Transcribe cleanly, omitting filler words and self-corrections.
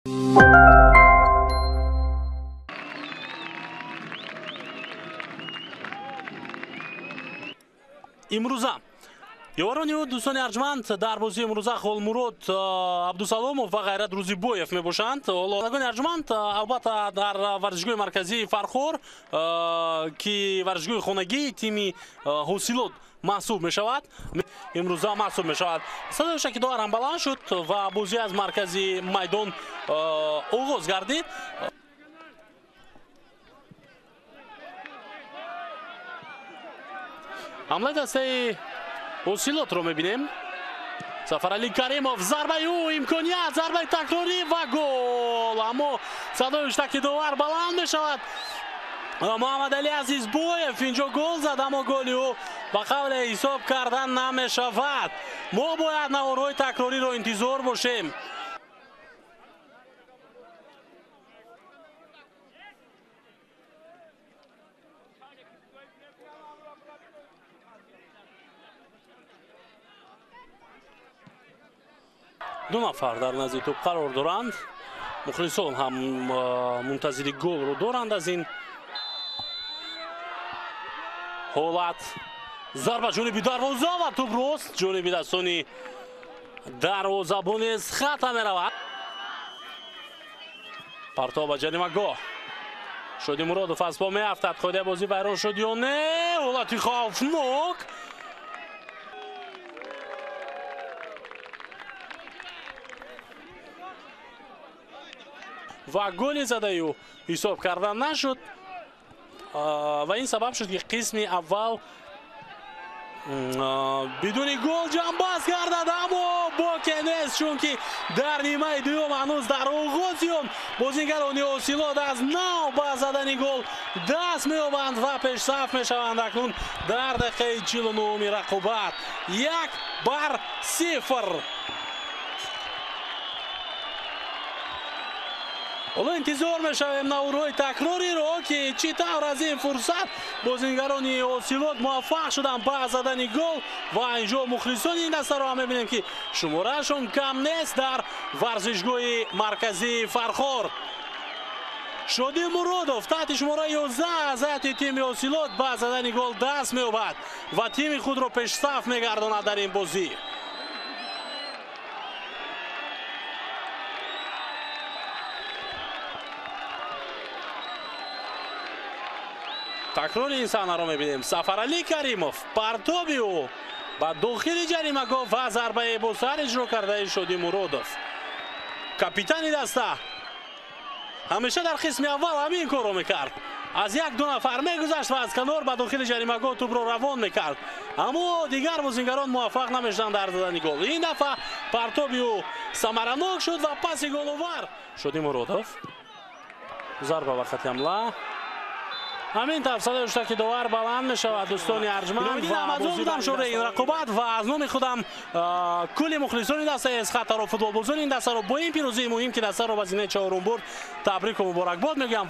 Имрӯза ёварони дӯстони арҷманд, дар бозии имрӯза Холмурод Абдусаломов ва Ғайрат Рӯзибоев мебошанд. Ҳоло арҷманд, албатта, дар варзишгоҳи марказии Фархор, ки варзишгоҳи хонагии тими Ҳосилот маҳсуб мешавад, имрӯза маҳсуб мешавад. Садои шакидовар ҳам баланд шуд ва бозӣ аз маркази майдон оғоз гардид. Ҳамлаи дастаи Ҳосилотро мебинем. Сафаралӣ Каримов, зарбаи ӯ, имконият, зарбаи такрорӣ ва гол. Аммо садои штакидовар баланд мешавад. Муҳаммадалӣ Азизбоев инҷо гол зад, аммо голи ӯ ба қавле ҳисоб кардан намешавад. Мо бояд наворҳои такрориро интизор бошем. Ду нафар дар назди тӯб қарор доранд. Мухлисон ҳам мунтазири голро доранд. Аз ин ҳолат зарба ҷониби дарвоза ва тӯб рост ҷониби дастони дарвозабони хата меравад. Партов ба ҷаримагоҳ. Шоди Муродов аз по меафтад. Қоидаи бозӣ вайрон шуд ё не? Ҳолати хавфнок. Ва голи задаи ӯ ҳисоб карда нашуд ва ин сабаб шуд, ки қисми аввал бидуни гол ҷамъбаст гардад. Аммо боке нест, чунки дар нимаи дуюм, ҳанӯз дар оғози он, бозигарони Ҳосилот аз нав ба задани гол даст меёбанд ва пешсаф мешаванд. Акнун дар дақиқаи 49-уми рақобат 1-0. Ҳоло интизор мешавем наворҳои такрориро, ки чӣ тавр аз ин фурсат бозингарони Ҳосилот муваффақ шуданд ба задани гол. Ва инҷо мухлисони ин дастаро ҳам мебинем, ки шумораашон кам нест дар варзишгоҳи марказии Фархор. Шоди Муродов таҳти шумораи 11 аз ҳайати тими Ҳосилот ба задани гол даст меёбад ва тими худро пешсаф мегардонад дар ин бозӣ. Такрори ин саҳнаро мебинем. Сафаралӣ Каримов, партоби ӯ ба дохили ҷаримагоҳ ва зарбаи бо сар иҷро кардаи Шоди Муродов. Капитани даста ҳамеша дар қисми аввал ҳамин корро мекард. Аз як-ду нафар мегузашт ва аз канор ба дохили ҷаримагоҳ тӯбро равон мекард, аммо дигар бозингарон муваффақ намешуданд дар задани гол. Ин дафъа партоби ӯ самаранок шуд ва паси головар. Шоди Муродов, зарба ва хати ҳамла. Ҳамин тавр садои ҳуштаки довар баланд мешавад. Дӯстони арҷманд, ва аз будам шӯраи ин рақобат ва аз номи худам кулли мухлисони дастаи Эсхатаро, футболбозони ин дастаро бо ин пирӯзии муҳим, ки дастаро ба зинаи чаҳорум бурд, табрику муборакбод мегӯям.